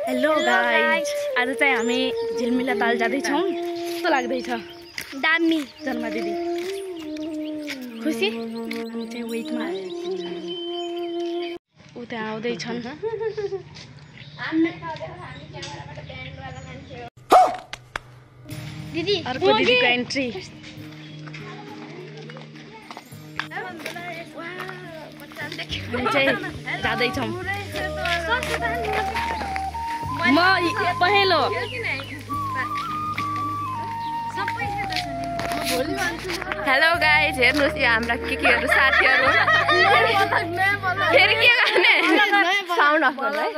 Hello guys, आज चाहिँ हामी झिलमिला ताल जाँदैछौँ। कस्तो लाग्दैछ? दामी। जन्मा दिदी खुसी? हामी चाहिँ वेटमा उता आउँदैछन्। दिदी अर्को दिदीको एन्ट्री। हामी चाहिँ जाँदैछौँ। म पहेँलो। हेलो गाइज, हेर्नुहोस् यो हाम्रा केहरू साथीहरू। फेरि के गर्ने? साउन्ड अफ गर्नुलाई।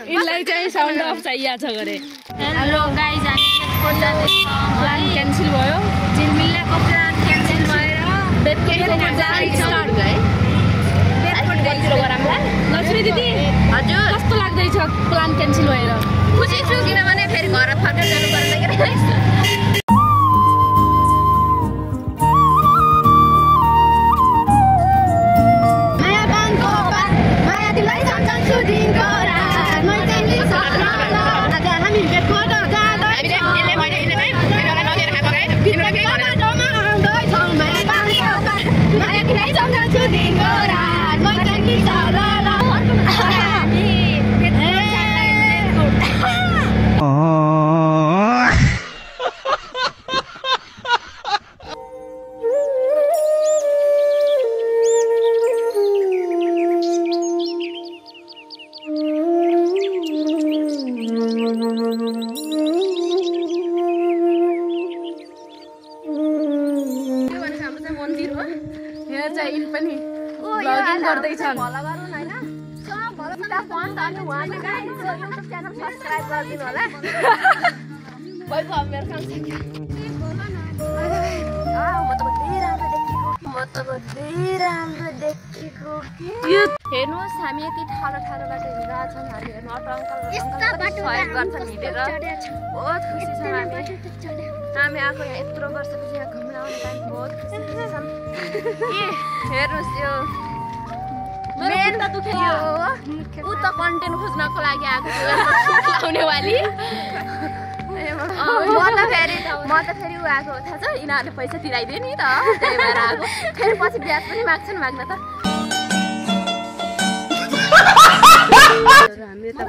यिनलाई चाहिँ साउन्ड अफ चाहिएको छ गरे। हेलो गाइज, हामी प्लान क्यान्सल भयो। झिलमिलाको प्लान क्यान्सल लक्ष्मी दिदी हजुर, कस्तो लाग्दैछ प्लान क्यान्सल भएर? खुसी छु, किनभने फेरि घर फर्केर जानु पर्दैन। हेर्नुहोस्, हामी यति ठाडो ठाडोबाट हिँडिरहेका छौँ। हामी हेर्नु अटो अङ्कल सहयोग गर्छन् हिँडेर। बहुत खुसी छौँ हामी आएको यहाँ यत्रो वर्षपछि यहाँ घुम्न आउने टाइम बहुत खुसी छौँ। हेर्नुहोस्, यो मेन ऊ त कन्टेन्ट खोज्नको लागि आएको आउने वाली। म त फेरि ऊ आएको थाहा छ, यिनीहरूले पैसा तिराइदियो नि त, त्यही भएर आएको। फेरि पछि ब्याज पनि माग्छन्, माग्न त। हामी यता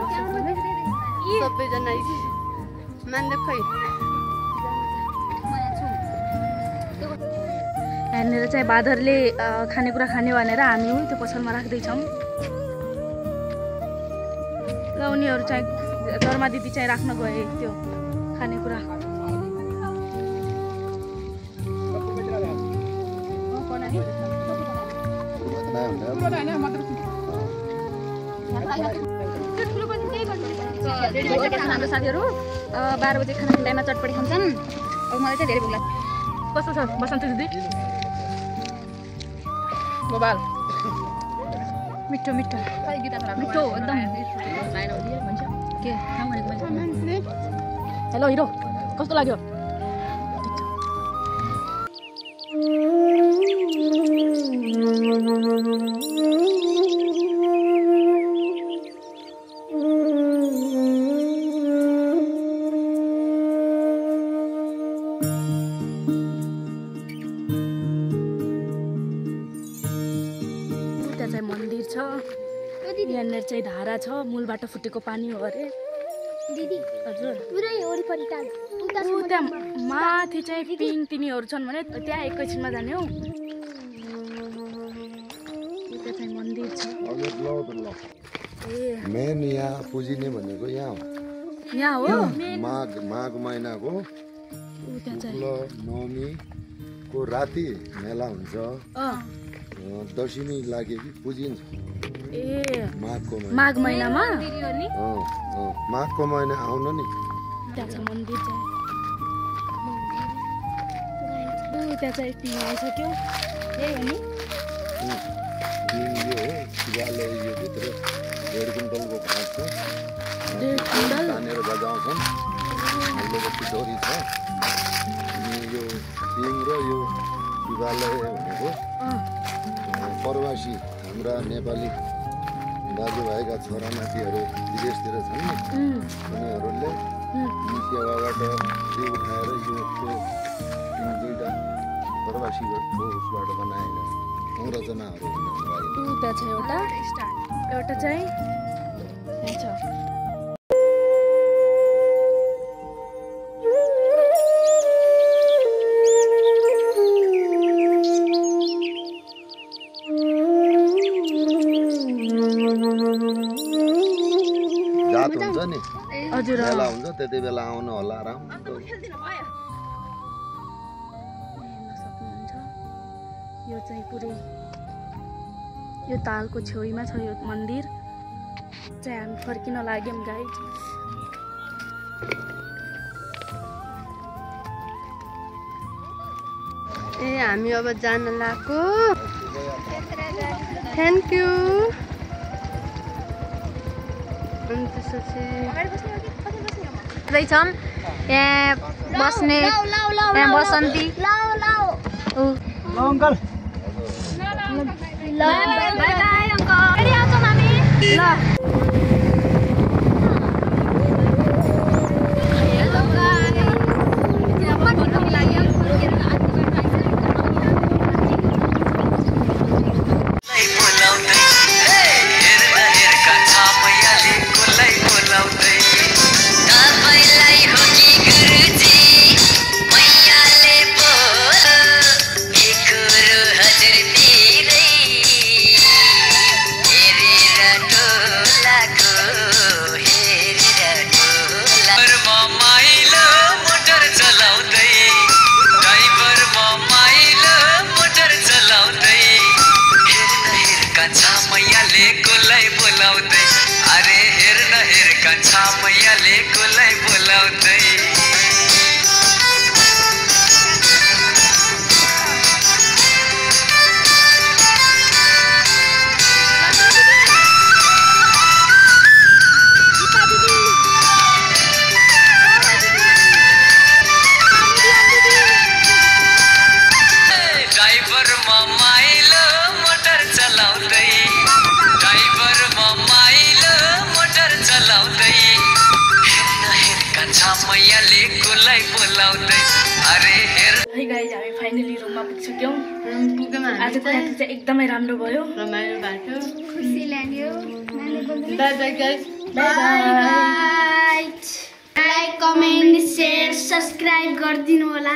सबैजना मान्दै खै। यहाँनिर चाहिँ बाँदरले खानेकुरा खाने भनेर हामी त्यो पसलमा राख्दैछौँ। र उनीहरू चाहिँ धर्मा दिदी चाहिँ राख्न गए त्यो खानेकुरा। हाम्रो साथीहरू 12 बजे खाना टाइममा चटपटी खान्छन्। अब मलाई चाहिँ धेरै भोक लाग्छ। कस्तो छ बसन्ती दिदी? मोबाइल मिठो मिठो मिठो एकदम के? हेलो हिरो, कस्तो लाग्यो? मन्दिर छ यहाँनिर चाहिँ धारा छ, मूलबाट फुटेको पानी हो अरे दिदी। हजुर, पुरै वरिपरि टाल उता माथि चाहिँ पिङ तिनीहरू छन् भने त्यहाँ एकैछिनमा जाने हो। उता चाहिँ मन्दिर छ। ए मेन यहाँ पुजिने भनेको यहाँ हो। माघ महिनाको नवमीको राति मेला हुन्छ। दशमी लागेपछि पुजिन्छ। ए माघको महिनामा? माघको महिना आउनु नि। त्यहाँ छ मन्दिर चाहिँ। त्यहाँ चाहिँ पिङ आइसक्यो। यही हो नि पिङ यो हो। शिवालय यो भित्र 1.5 कुइन्टलको घाँस छ। 1.5 कुइन्टल तानेर बजाउँछन्। हाल्लोबत्ती डोरी छ। अनि यो पिङ र यो शिवालय भनेको प्रवासी हाम्रा नेपाली दाजुभाइका छोरामाटीहरू विदेशतिर छन् नि उनीहरूले सेवाबाट त्यो उठाएर यो दुईवटा प्रवासीको उसबाट बनाएका संरचनाहरू त्यहाँ छ एउटा चाहिँ छ। जात हुन्छ नि हजुर बेला हुन्छ त्यति बेला आउनु होला राम्रो। यो चाहिँ पुरै यो तालको छेउमा छ यो मन्दिर चाहिँ हामी फर्किन लाग्यौँ गाइड। ए हामी अब जान लाग्यो। Thank you. अनि त्यसपछि यहाँ बस्ने यहाँ बसन्ती अंकल मैयाले कोलाई बोलाउँदै ड्राइभर माइलो मोटर चलाउँदै ड्राइभर माइलो मोटर चलाउँदै मैयाले कोलाई बोलाउँदै अरे हेर। है गाइज हामी फाइनली रुममा पुगिसक्यौँ। आजको राति चाहिँ एकदमै राम्रो भयो, रमाइलो भएको, खुसी लाग्यो। By by guys. Like comment share subscribe गरिदिनु होला।